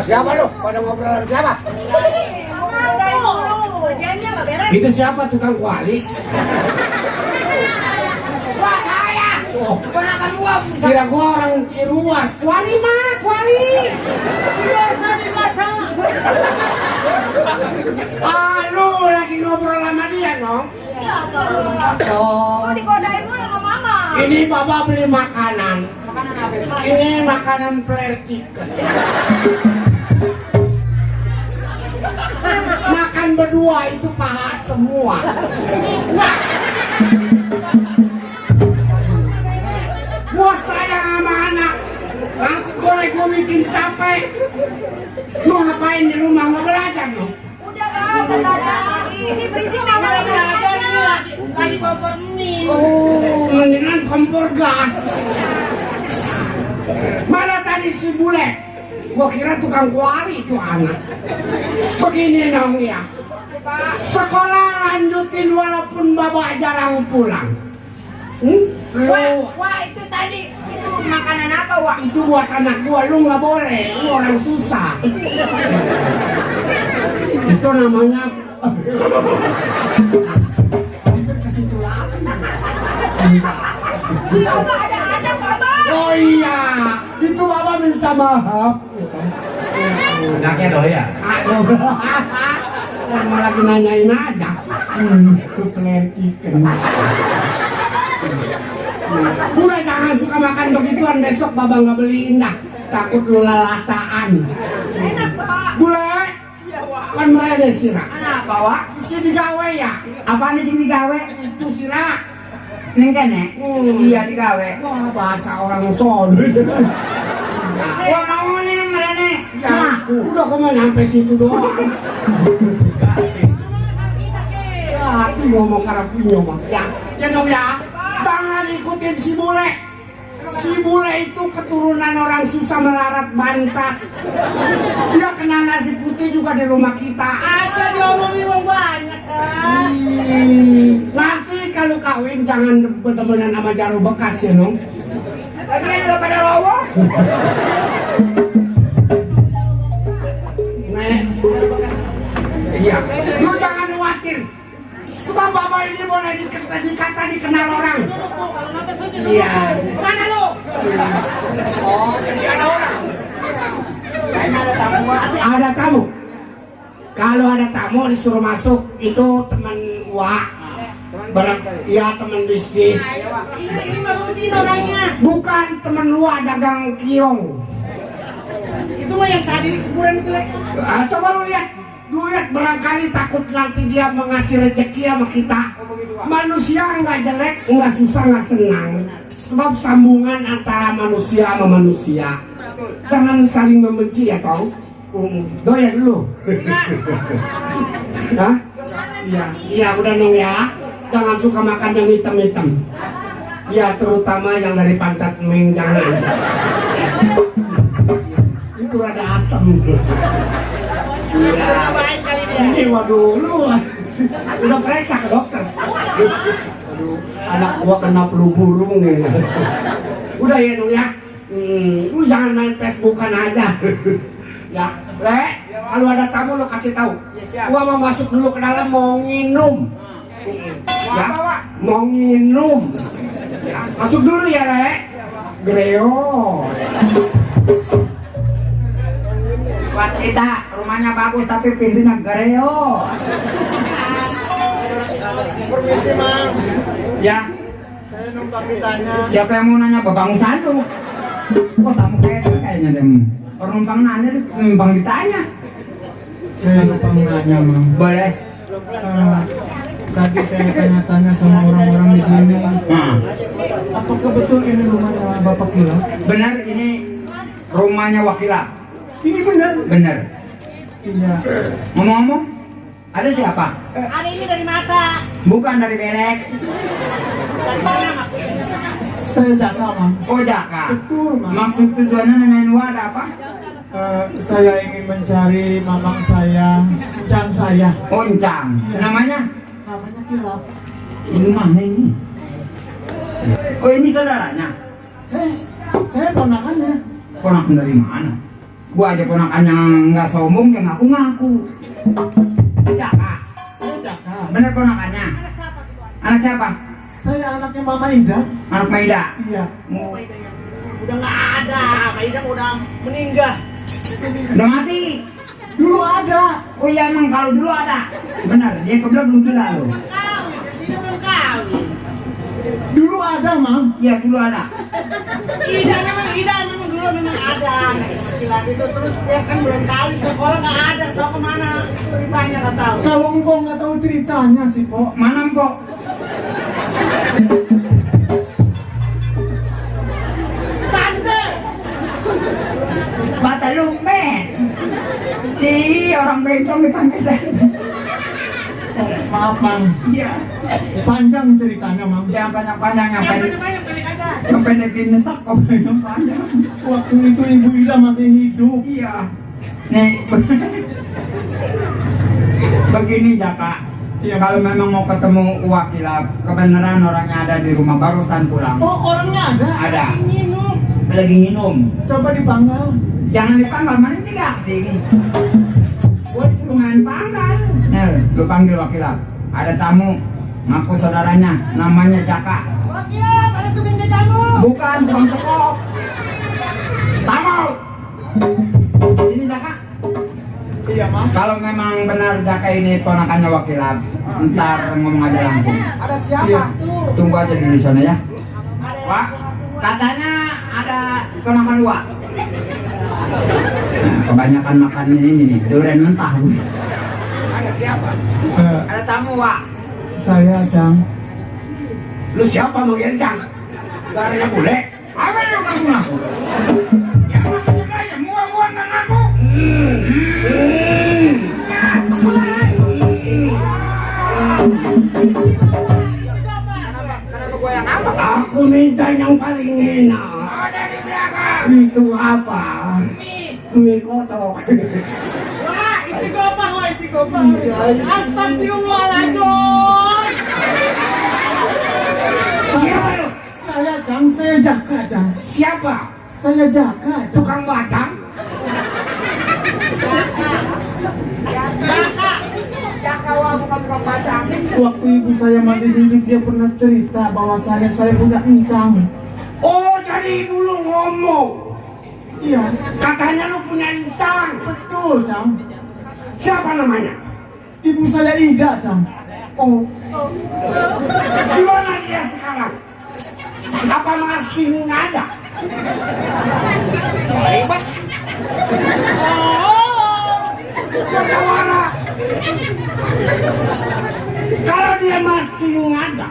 Siapa lu? Pada ngobrol sama siapa? Itu siapa tukang kuali? Wah saya. Oh, ponakan gua. Kira gua orang Ciruas. Kuali mah, kuali. Lu lagi ngobrol sama dia, Nong? Oh, Dikodain mulu sama mama. ini Bapak beli makanan. Ini makanan flare chicken. Makan berdua itu paha semua. Nah, gua sayang sama anak. Hah? Boleh gua bikin capek. Lu ngapain di rumah nggak belajar lu? Udah kan, lagi. Ini berisik mama lagi kompor mie. Oh, mendingan kompor gas. Mana tadi si bule? Gua kira tukang kuali itu anak. Begini dong ya. Sekolah lanjutin walaupun bapak jarang pulang. Wah, itu tadi itu makanan apa, Wak? Itu buat anak gua, lu nggak boleh, lu orang susah. Itu namanya hampir ke situ lagi. Ada Bapak. Oh iya, itu bapak minta maaf. Anaknya doya. Aduh, lama lagi nanyain aja. Flare chicken. Udah jangan suka makan begituan, besok bapak nggak beliin dah. Takut lu lalataan. Enak, Pak. Bule, kan mereka sirah. Kenapa, Wak? Si digawe ya? Apaan sih digawe? Itu sirah. Ini kan ya? Iya digawe. Wah, bahasa orang sono. Wah, mau nih mereka. Ya, udah kok main sampai situ doang. Ya, hati ngomong karena punya mah. Ya dong ya. Jangan ikutin si bule. Si bule itu keturunan orang susah melarat bantat. Dia kena nasi putih juga di rumah kita. Ada diomongin banyak kan? Nanti kalau kawin jangan bener-bener nama jarum bekas ya Nong. Bagian udah pada lowo. Nek. Iya. Lu jangan khawatir. Sebab bapak ini boleh dikata dikenal orang. Iya. Mana lu? Oh, jadi ada orang. Kayaknya ada tamu. Ada tamu. Kalau ada tamu disuruh masuk, itu teman Wak. Ya teman bisnis. Ini baru Udin orangnya. Bukan teman Wak dagang kiong. Itu mah yang tadi di kuburan itu. Coba lu lihat barangkali takut nanti dia mengasih rezeki sama kita. Manusia nggak jelek, nggak susah, nggak senang. Sebab sambungan antara manusia sama manusia. Jangan saling membenci ya tong. Doyan dulu. Hah? Iya udah Nong ya. Jangan suka makan yang hitam-hitam. Ya terutama yang dari pantat meng, jangan. Itu ada asam. Iya. Ini waduh lu udah periksa ke dokter. Aduh, anak gua kena flu burung ini. Udah ya Nong ya. Lu jangan main Facebookan aja. Ya, kalau ada tamu lo kasih tahu. Gua mau masuk dulu ke dalam mau nginum. Ya, mau nginum. Ya, masuk dulu ya, Greo. Buat kita rumahnya bagus tapi pintunya gareo. Permisi, Mang. Ya, Saya numpang ditanya. siapa yang mau nanya Babang Sandu? Oh, tamu kayaknya dem. Orang numpang nanya, numpang ditanya. Saya numpang nanya, Mang. Boleh. Tadi saya tanya-tanya sama orang-orang di sini. Nah, Apakah betul ini rumahnya Bapak Kila? benar ini rumahnya Wakila. Ini benar. Benar. Iya. Ngomong-ngomong, ada siapa? Ada ini dari mata. Bukan dari belek. Dari mana, Mak? Saya Jaka, Mang. Oh, Jaka. Betul, Mang. Maksud tujuannya nanyain Wak ada apa? Saya ingin mencari mamang saya, encang saya. Oh, Encang. Iya. Namanya? Namanya Kila. Ini mana ini? Oh, ini saudaranya. Saya ponakannya. Ponakan dari mana? Gua aja ponakan yang nggak sombong yang ngaku-ngaku. Jaka, Saya Jaka. bener ponakannya. Anak siapa? Saya anaknya Mama Ida. Anak Maida. Iya. Udah nggak ada, Maida udah meninggal. Udah mati. Dulu ada. Oh iya emang kalau dulu ada. Benar, dia kebelah belum gila lo. Dia belum kawin. Dulu ada, Mam. Iya dulu ada. Ida memang dulu memang ada. Laki-laki itu terus dia kan belum kawin, sekolah nggak ada, tahu kemana? Itu ribanya nggak tahu. Kalau engkau nggak tahu ceritanya sih, Pok. Mana Mpok? Tante, Bata lumen. Si orang bentong dipanggil tante. Maaf, Mam. Iya. Panjang ceritanya, Mam. Yang panjang-panjang yang yang pendek. banyak balik aja. Yang pendek dinesap kok yang panjang. Waktu itu Ibu Ida masih hidup. Iya. Nih, begini Jaka. Iya. Kalau memang mau ketemu wakilap, kebenaran orangnya ada di rumah barusan pulang. Oh, orangnya ada. Ada. Minum. Lagi minum. Coba dipanggil. Jangan dipanggil, mana tidak sih? Gua disuruh main panggal. Nel, lu panggil wakilap. Ada tamu, ngaku saudaranya, namanya Jaka. Wakil, ada tuh bintang tamu. Bukan, tukang sekop. Tamu. Ini Jaka. Iya, Mam. Kalau memang benar Jaka ini ponakannya wakilap, ntar ngomong aja langsung. Ada siapa? Iya. Tunggu aja di sana ya. Wak, katanya ada ponakan Wak. Nah, kebanyakan makan ini nih, durian mentah. Ada tamu Wak. Saya Jang. Lu siapa mau gencang? Gak ada yang bule. Apa lu ngaku-ngaku? Ya maksudnya aja, mua-mua nggak ngaku. Kenapa gua yang apa? Aku minta yang paling enak. Ada di belakang. Itu apa? Mie kotok. Wah, isi gopang, wah isi gopang. Astagfirullahaladzim. Siapa lu? Saya Jang, saya Jaka, Jang. Siapa? Saya Jaka, Jang. Tukang bacang? Jaka Wak bukan tukang bacang. Waktu ibu saya masih hidup, dia pernah cerita bahwasanya saya punya encang. Oh, jadi ibu lu ngomong. Iya, Katanya lu punya encang. betul, Jang. Siapa namanya? Ibu saya Ida, Jang. Oh. Di mana dia sekarang? Apa masih nggak ada? Oh, Bagaimana? Kalau dia masih nggak ada,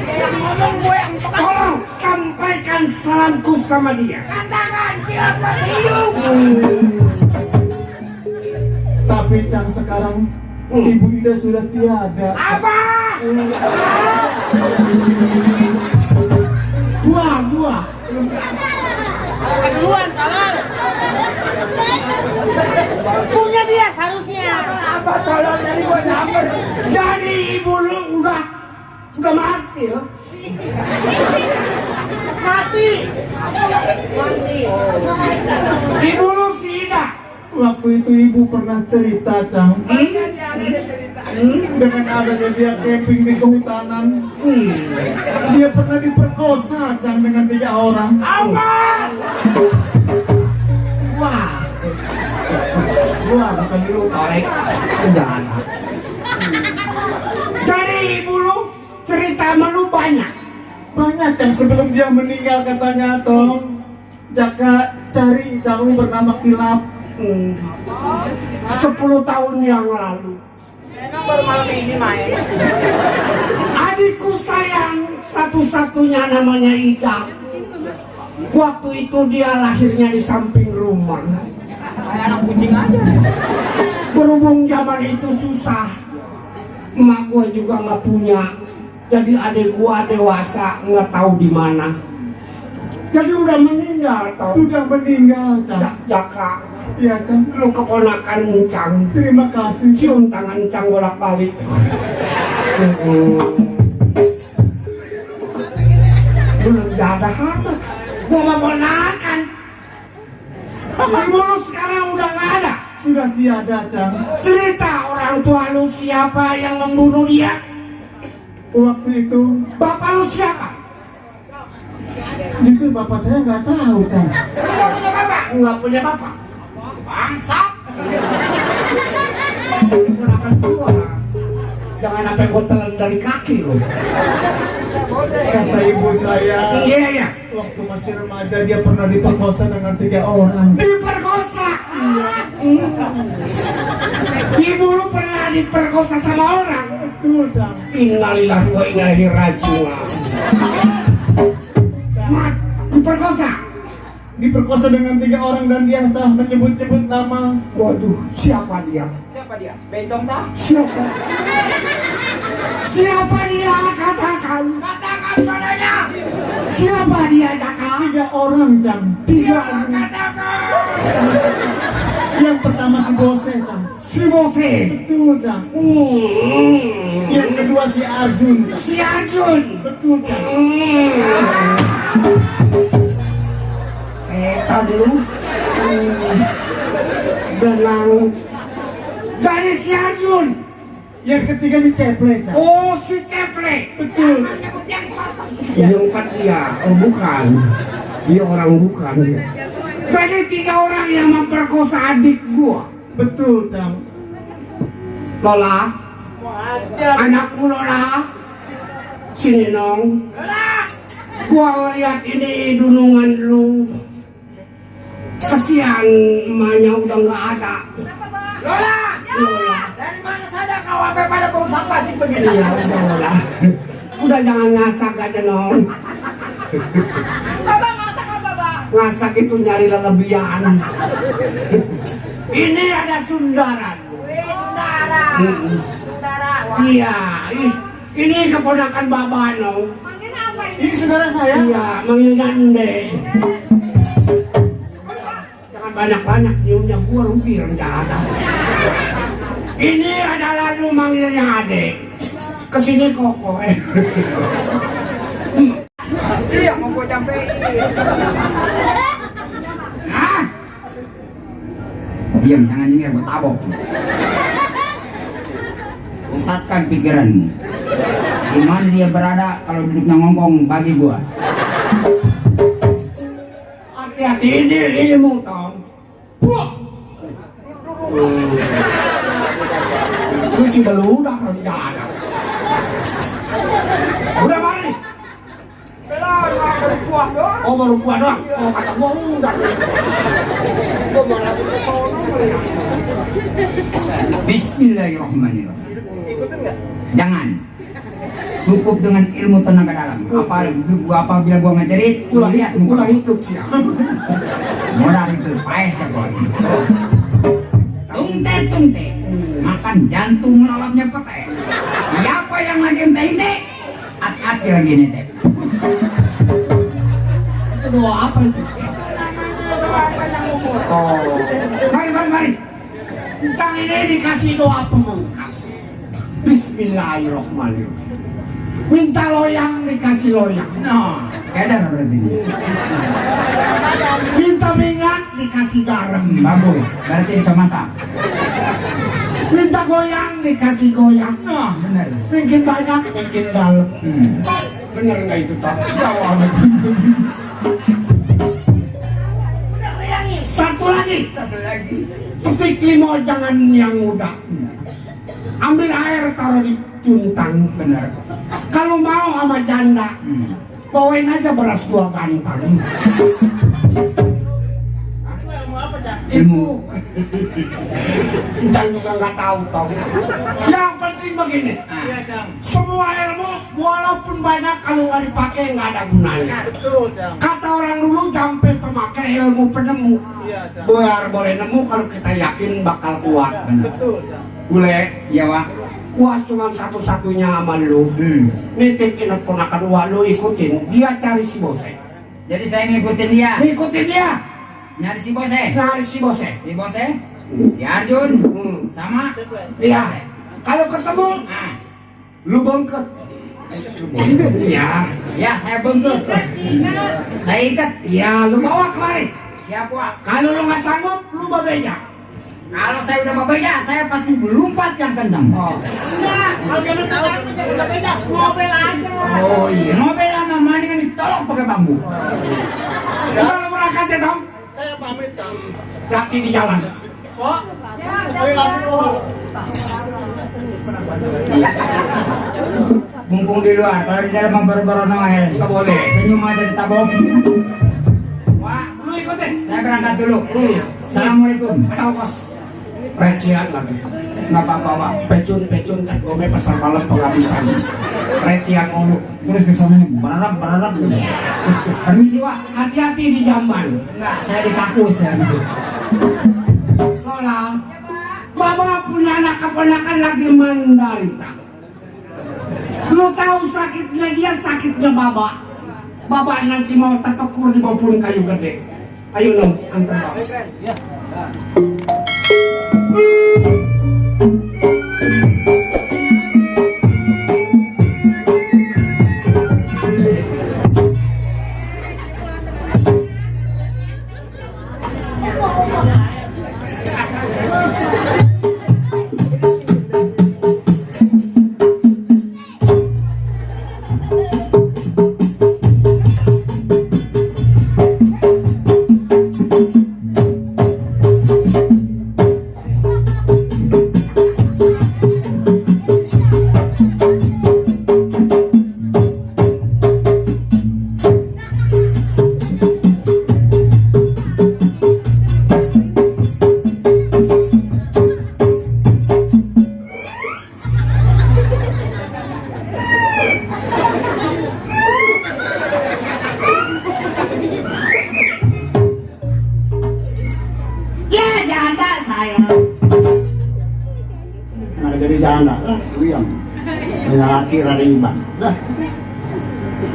yang ngomong gue yang pekat. tolong sampaikan salamku sama dia. Katakan kilap masih hidup. Tapi Jang sekarang Ibu Ida sudah tiada. Apa? Gua. Duluan, kalah. Punya dia seharusnya. Apa tolong dari gua nyamper? Jadi ibu lu udah mati loh. Mati. Mati. Ibu lu si Ida. Waktu itu ibu pernah cerita, Jang. Dengan adanya dia camping di kehutanan, dia pernah diperkosa, Jang, dengan 3 orang. Apa? Wah. Gua bukan dulu torek. Jangan. Jadi ibu lu cerita sama lu banyak. Banyak yang sebelum dia meninggal katanya, tolong Jaka cari calon bernama Kilap. 10 tahun yang lalu. Emang baru malam ini main. Adikku sayang satu-satunya namanya Ida. Waktu itu dia lahirnya di samping rumah. Kayak anak kucing aja. Berhubung zaman itu susah, emak gua juga nggak punya. Jadi adik gua dewasa nggak tahu di mana. Jadi udah meninggal tau. Sudah meninggal, Jang. Jaka, Iya, Jang. lu keponakan Encang. Terima kasih. Cium tangan Encang bolak-balik. Belum jadah amat. Gua mau ponakan. Ibu lu sekarang udah nggak ada. Sudah tiada, Cang. Cerita orang tua lu siapa yang membunuh dia? Waktu itu Bapak lu siapa? justru bapak saya nggak tahu, Cang. Nggak punya bapak? Nggak punya bapak. Bangsat. Gunakan tua. Jangan sampai gua telan dari kaki lu. Kata ibu saya, Iya iya. waktu masih remaja dia pernah diperkosa dengan 3 orang. Diperkosa. Ibu lu pernah diperkosa sama orang? Betul, Cang. Innalillahi wa inna ilaihi raji'un. Mat, diperkosa. Diperkosa dengan 3 orang dan dia telah menyebut-nyebut nama. Waduh, siapa dia? Siapa dia? Bentong tak? Siapa? Siapa dia? Katakan. Katakan padanya. Siapa dia, Jaka? 3 orang, Cang. 3 orang. Yang pertama si Bose, Cang. Si Bose. Betul, Cang. Yang kedua si Arjun, Cang. Si Arjun. Betul, Cang. Setan lu. Benang. Dari si Arjun. Yang ketiga si Ceple, Cang. Oh, si Ceple. Betul. Ini empat dia. Oh, bukan. Dia orang bukan. Jadi 3 orang yang memperkosa adik gua. Betul, Cang. Lola. Anakku Lola. Sini nong. Gua ngeliat ini dunungan lu. Kasihan emaknya udah nggak ada. Lola. Lola. Dari mana saja kau sampai pada bau sampah sih begini? Iya udah Lola. Udah jangan ngasak aja nong. Bapak masak apa, Bapak? Ngasak itu nyari lelebihan. Ini ada sundaran. Wih, saudara. Saudara. Wah. Iya, ini keponakan Bapak nong. Manggilnya apa ini? Ini saudara saya. Iya, manggilnya Ende. Jangan banyak-banyak nyiumnya, gua rugi rencana. Ini adalah lu manggilnya Ade. Kesini Koko. Iya, mau gua sampai. Hah? Diam, jangan nyengir, gua tabok. Pusatkan pikiranmu. Di mana dia berada kalau duduknya ngongkong bagi gua. Hati-hati ini ilmu tong. Puh. Lu sih beludak rencana. Udah mari. Oh baru buah doang. Oh kata gua udah. Gua mau lagi ke sono. Bismillahirrahmanirrahim. Jangan. Cukup dengan ilmu tenaga dalam. Apabila gua ngajarin, ulah lihat Ulah ikut sih. modal itu paes ya gua. Tungte. Makan jantung lalapnya pete. Siapa yang lagi ente? Hati-hati lagi nih teh. Itu doa apa itu? Oh. Mari. Cang ini dikasih doa pemungkas. Bismillahirrahmanirrahim. Minta loyang dikasih loyang. Nah, kedar berarti ini. Minta minyak dikasih garam. Bagus, berarti bisa masak. Minta goyang dikasih goyang. Nah, benar. Mungkin banyak, mungkin dalam. Bener nggak itu Pak? Jawab. Satu lagi. Petik limau jangan yang muda. Ambil air taruh di cuntang. Benar. Kalau mau sama janda, bawain aja beras 2 kantang. Ilmu. Jangan juga nggak tahu tau. Yang penting begini, semua ilmu walaupun banyak kalau nggak dipakai nggak ada gunanya. Kata orang dulu sampai pemakai ilmu penemu. Biar boleh nemu kalau kita yakin bakal kuat. Bule, Ya, Wak. Wah cuma satu-satunya sama lu. Nitip inap ponakan Wak lu ikutin. Dia cari si Bose. Jadi saya ngikutin dia. Ikutin dia. Nyari si Bose. Cari si Bose. Si Bose, si Arjun, sama Iya. Kalau ketemu, Ah, lu bengket. Iya. ya saya bengkok. Saya ikat. Iya, lu bawa kemari. Siap, Wak. Kalau lu nggak sanggup, lu bebeja. Kalau saya udah bebeja, saya pasti melompat yang kencang. Oh, Enggak, kalau jangan tahu udah beda, mobil aja. oh iya. Mobil sama mendingan ditolong pakai bambu. Udah lu berangkat ya Tom? Saya pamit Kang. Hati di jalan. Kok? Saya lapor. Mumpung di luar, kalau di dalam baru-baru Noel. Nggak boleh. Senyum aja ditaboki. Wah, lu ikutin. Saya berangkat dulu. Assalamualaikum. Tahu kos. Recian lagi. Nggak apa-apa, Wak. Pecun cek gome pasar malam penghabisan. Recian mulu. Terus ke sana nih, berharap gitu. Permisi, Wak. Hati-hati di jamban. Enggak, saya dikakus ya. Lola, Baba punya anak keponakan lagi menderita. Lu tahu sakitnya dia, sakitnya Baba. Baba nanti mau terpekur di bawah pohon kayu gede. Ayo Nom, antar Baba. Ya janda saya. Nah, jadi janda lah, diam. Laki rariban. Lah.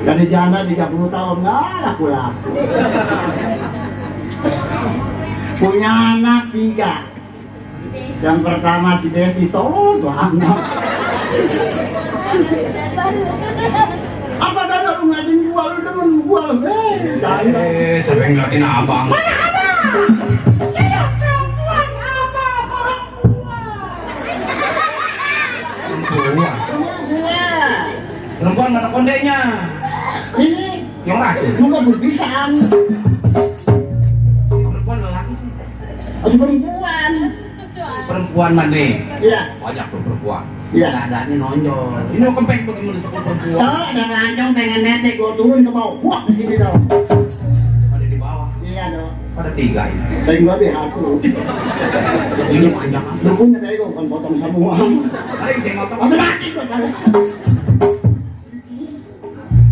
Jadi janda 30 tahun nggak laku-laku. Punya anak 3. Yang pertama si Desi, tolong tuh anak. Apa dah lu ngajin gua, lu demen gua, janda. Siapa yang ngeliatin abang? Perempuan. Perempuan mana kondenya? Ini Yang racun. muka berpisang. Perempuan lelaki sih. Aduh perempuan. Perempuan mana? Iya. Banyak tuh perempuan. Iya. Dadanya nonjol. Ini mau kempes bagaimana sekolah perempuan? Tahu ada lancong pengen necek gua turun ke bawah. Wah di sini dong. Ada di bawah. Iya dong. Ada 3 ini. Tapi gua aku. Ini panjang. Dukunnya dari gua bukan potong semua. Ayo saya ngotong. Apa mati gua kali.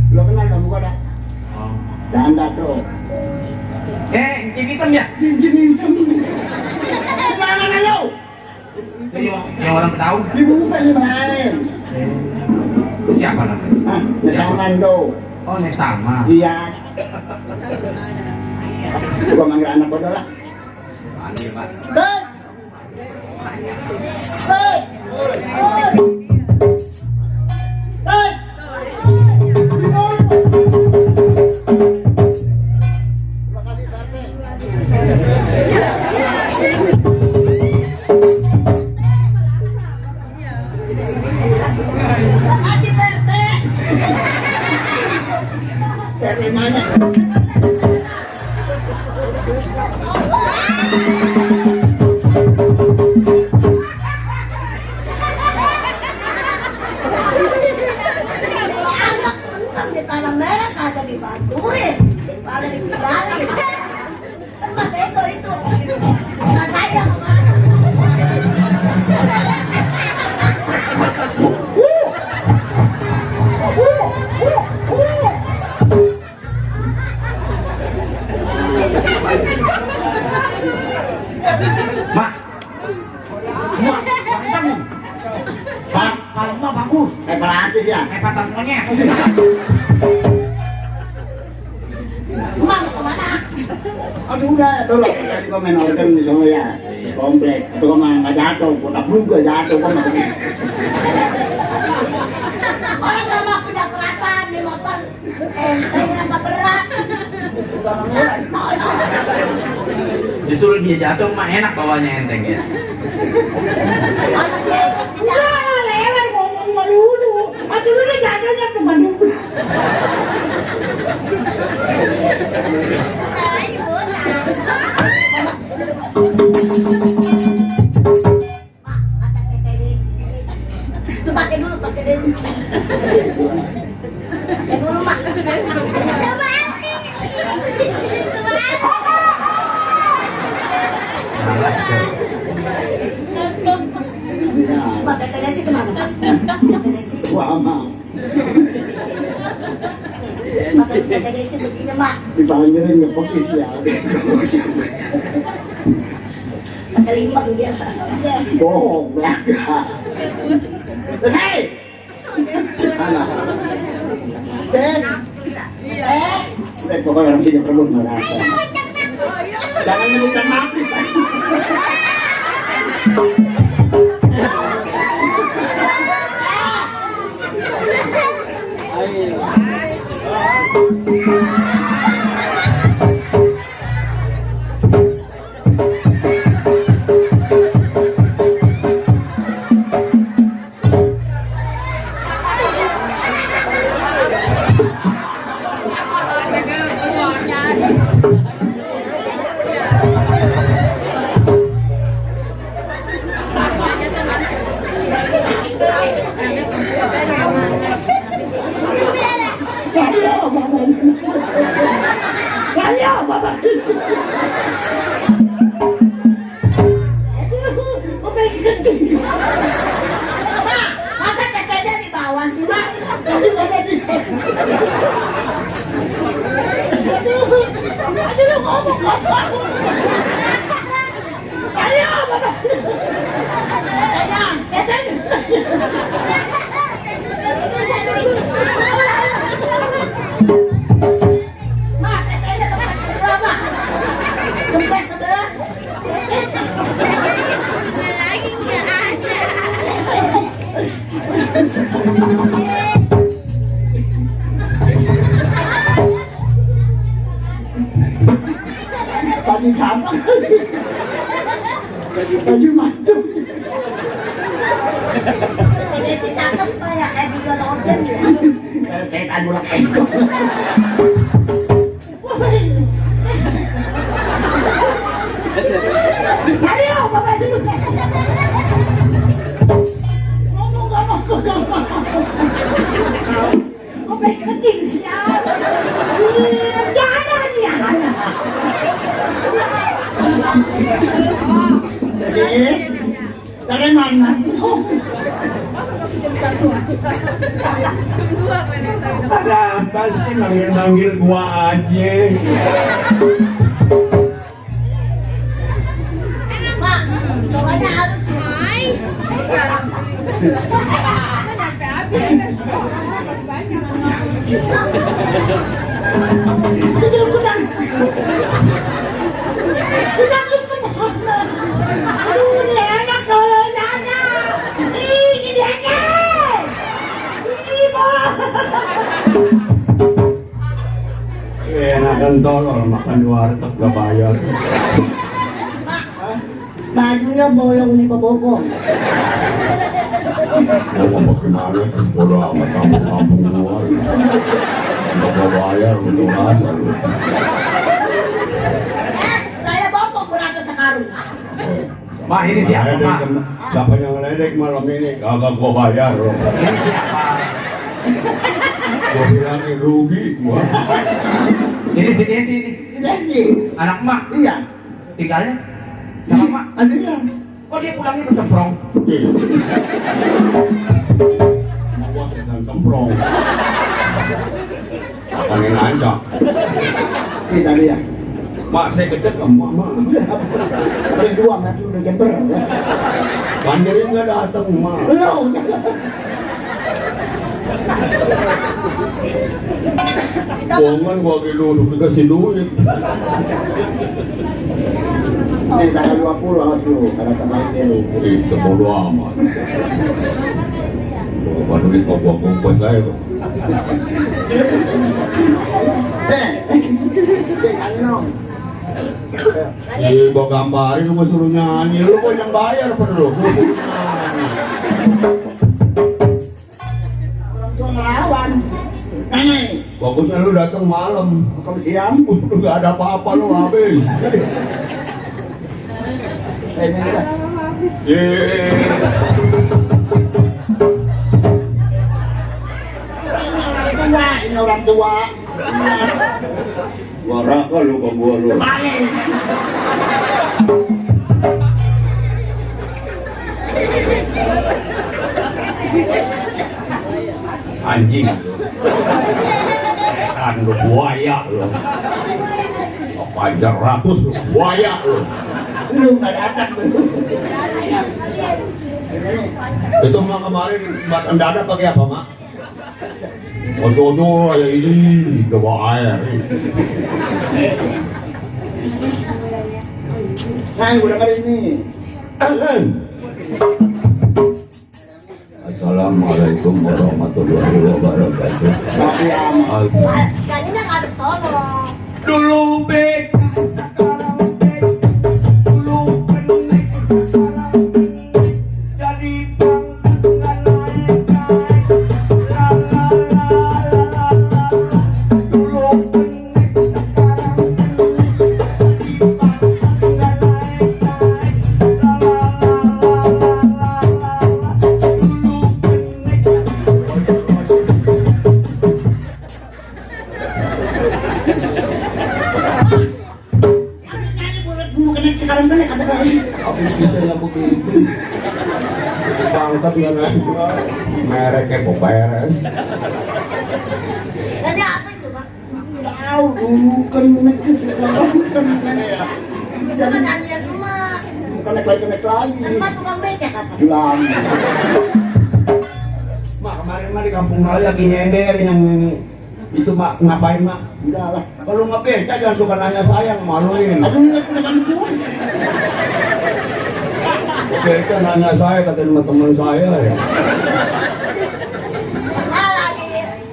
Lo kenal dong gua dah. Oh. Janda tuh. Cik hitam ya? Gini Gimana kan lo? Jadi yang orang tahu. Di muka ini main. Itu siapa namanya? Hah? Nesangan tuh. Oh, ini sama. Iya. Gua manggil anak gua lah. Panggil, Pak. Hei! Hei! Hei! Di bawah lu. Terima kasih, Tante. Makasih PRT. Dari mana? Anak menang di tanah merah kagak dibantuin, malah ditinggalin. Kan Pak Bego itu nggak sayang sama anak. Mak. Mak, mantap nih. Pak, Kalau mah bagus. kayak artis ya? Kayak patah monyet. Emang mau kemana? Aduh udah, dulu tadi gua main organ di sana ya, komplek. Itu gua mah nggak jatuh, kotak juga jatuh gua mah. Orang nggak mau punya perasaan di motor. Enteng yang berat. Justru dia jatuh mah enak bawanya enteng ya. Anak dia itu tidak. Lah, lewat ngomong melulu. Aduh lu dia jatuhnya bukan dulu. Mak, kata tetenis. Itu pakai dulu, pakai dulu. Pakai dulu, Mak. Mak, tetenis itu mana, Mas? Tetenis itu. Wah, mak. Mak, tetenis itu begini, Mak. Dipanggilin ngepekis ya. Keterima dia. Bohong, belaka. Selesai. Anak. Pokoknya orang sini perebut merasa. Jangan menikah mati. Mak, masa tetenya di bawah sih, Mak? Aduh lu ngomong apa? Ayo, Bapak. Tetenya. Mak, tetenya tempat sebelah, Mak. Tempat sebelah. Tadi sama. Tadi macam. Tetenya si cakep kayak video nonton ya. Setan bulak ekor. Ayo, Bapak dulu. Ngomong gak mau. Kok pengen kecil sih ya? Jangan ya. Jadi, dari mana? Ada apa sih manggil-manggil gua aja? Mak, pokoknya halus ya. Udah lu kemana? Aduh, ini enak kalau nanya. Ih, gini aja. Ibu. Enakan tolol makan di warteg gak bayar. Mak, bajunya bolong nih pebokong. Mau bagaimana? Bodo amat kampung-kampung gua. Gak bayar untuk asal. Saya bokong berasa sekarung. Mak ini siapa Mak? Siapa yang ngeledek malam ini? Kagak gua bayar loh. Ini siapa? Gua bilangin rugi gua. Ini si Desi ini. Desi. Anak Mak. Iya. Tinggalnya sama Mak. Adanya. Kok dia pulangnya ke Semprong? Gua setan semprong. Angin ancak. Kita dia. Mak saya kecek sama mak. Paling dua nanti udah jember. Banjirin gak dateng mak. Belum. Bohongan gua duduk dikasih duit. Ini tanggal 20 awas lu, karena terlalu lu. Sebodo amat. Bawa duit mau gua kumpul saya kok. Nyanyi dong. Iya, gua gambarin lu gua suruh nyanyi. Lu kok yang bayar apa lu? Gua suruh nyanyi. Orang tua ngelawan. Nyanyi. Bagusnya lu datang malam. Kalau siang. Udah gak ada apa-apa lu habis. Nyanyi lah. Ini orang tua. Waraka lu ke gua lu. Balik. Anjing. Setan lu, buaya lu. Apa aja ratus lu, buaya lu. Lu nggak datang tuh. Itu mah kemarin jembatan dada pakai apa mak? Ojo-ojo ya ini udah bawa air. Nah, gue denger ini. Assalamualaikum warahmatullahi wabarakatuh. Tapi amat. Nyanyinya ngadep sono. Dulu beka sekarang beka, dulu penuh sekarang penuh. Jadi pangkat nggak naik-naik. La la la la la la. Dulu penuh sekarang penuh. Jadi pangkat nggak naik-naik. La la la la la la la. Dulu Dulu kena sekarang kena kata habis bisa ya begitu. Pangkat nggak naik. Mereknya Poperes. Nyanyi apa itu, Bang? tahu dulu kena sekarang kena ya. Itu kan nyanyian emak. Kena lagi. Emak tukang becak apa? Bilang. Mak kemarin mah di kampung raya lagi nyenderin yang itu mak ngapain mak? Udah lah. Kalau nggak beca jangan suka nanya sayang maluin. Aduh nggak kena gue. Beca nanya saya kata teman saya ya. Ah,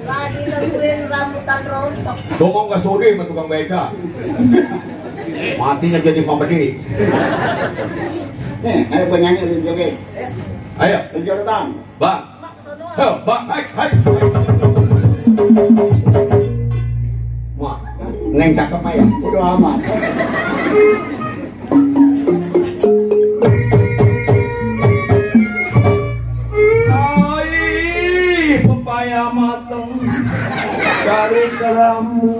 lagi nungguin rambutan rontok. Ngomong nggak sudi sama tukang beca. Matinya jadi pembeli. Nih, ayo gue nyanyi di joget. Ayo, Joget bang. bang. Mak sono. Hei, bang, hai. Mak, neng cakep mah ya. Udah amat. Ai, pepaya mateng dari kerambu.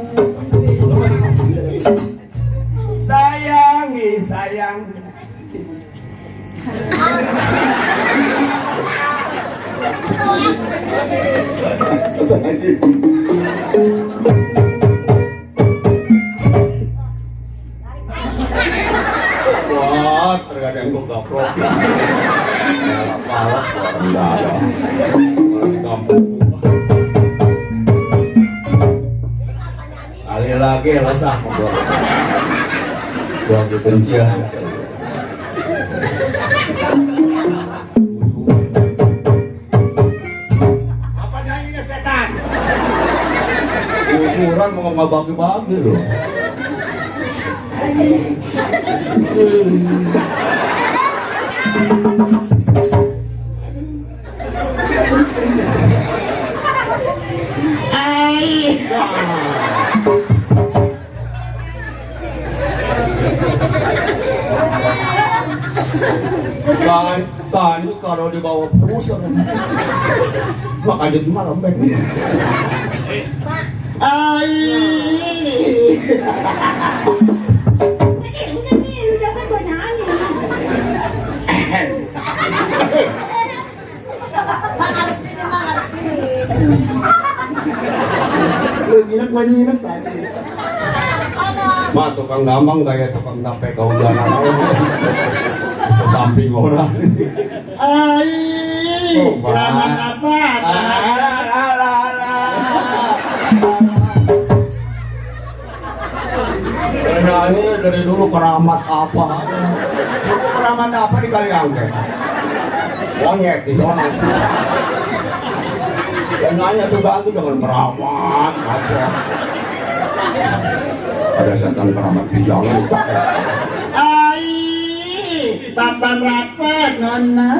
Sayangi sayang. Wah, terkadang gue gaplok. Palak, enggak ada. Di kampung gua. Kali lagi resah gua. Gua dibenci ya. Apa nyanyinya setan? Usuran mau nggak bagi-bagi loh. Kan kalau dibawa pusat makanya malam baik. Ai. Udah kan gue nyanyi. Bang harus sini, Bang harus sini. Lu nginep gua nginep lagi. Mak tukang damang kayak tukang tape kehujanan. Sesamping orang. Ai. Oh, Bang. Selamat apa? Nyanyi dari dulu keramat apa? Dulu keramat apa di Kaliangke? Monyet di sana. Nanya tuh ganti dengan keramat apa? Ada setan keramat pisang. Ai, papan rapat nona.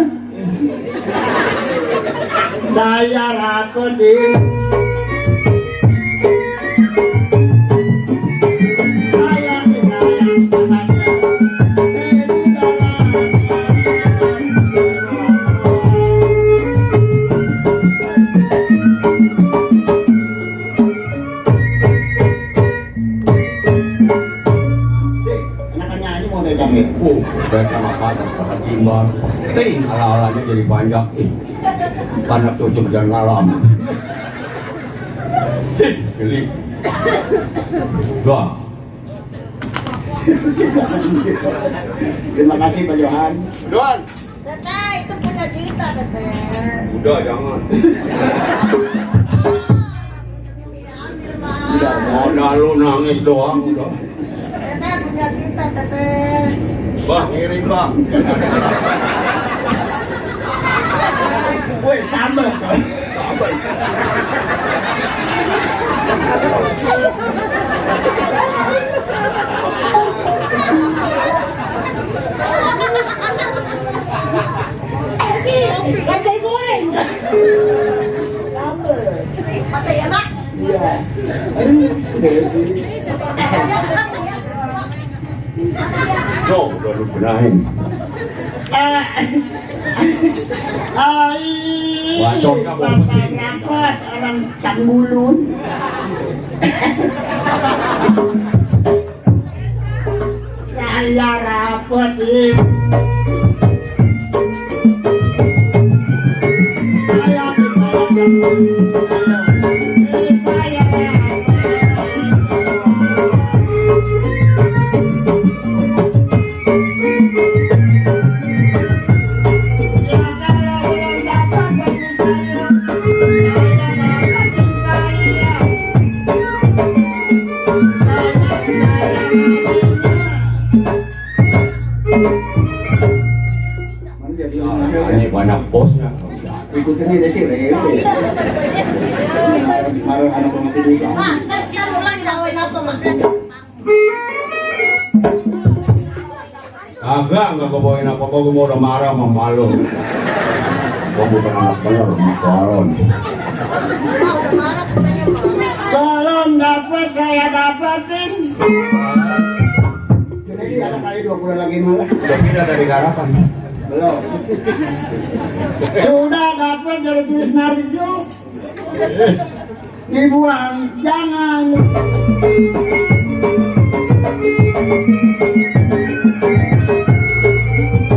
Saya rapatin. Mereka makan perhatian ala-alanya jadi panjang karena cucu berjalan malam geli wah. Terima kasih Pak Johan. Doan. Teteh, itu punya kita, teteh. Udah jangan Ambil, Bang. udah lu nangis doang udah. Teteh punya kita, teteh. Bang, ngirim bang. Woi, sambal tuh. Gajah goreng. Sambal. Pakai ya, Mak? Iya. Aduh, Desi. No, udah lu benahin. Ai, Wacong ka, bawa mesin. rapat orang Canggulun. Saya rapetin. Saya Ini banyak bosnya. ikutin ini sih, Marah anak pengasih juga. Mak, kan lagi bawain apa, Mak? Kagak, nggak kebawain apa-apa, gue udah marah sama malu. Gue bukan anak bener, balon. Mak, udah marah katanya, Mak. Belum dapat, saya dapatin. Jadi ada kali 2 bulan lagi malah. Udah pindah dari Garapan. Belum. Sudah dapat dari tulis Narjo. Dibuang, jangan.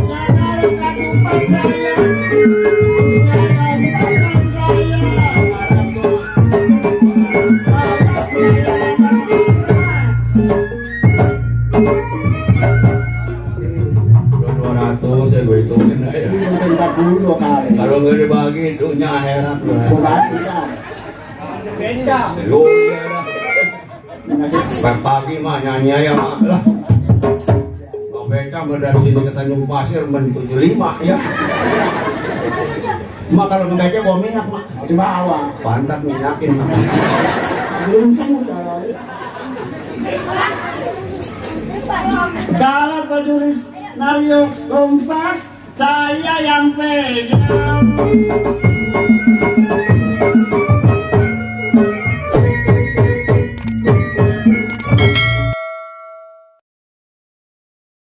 Jangan katupan saya. Jangan tangan saya. Udah 200 ya gue hitungin aja. 42 kali. Kalau nggak dibagi dunia akhirat lah. Lu iya dah. Pagi mah nyanyi aja mah lah. Bang Beca dari sini ke Tanjung Pasir men 75 ya. Mak kalau ngebeca bawa minyak mak. Di bawah. Pantat minyakin mak. Belum semut kalau penulis Nario lompat, saya yang pegang.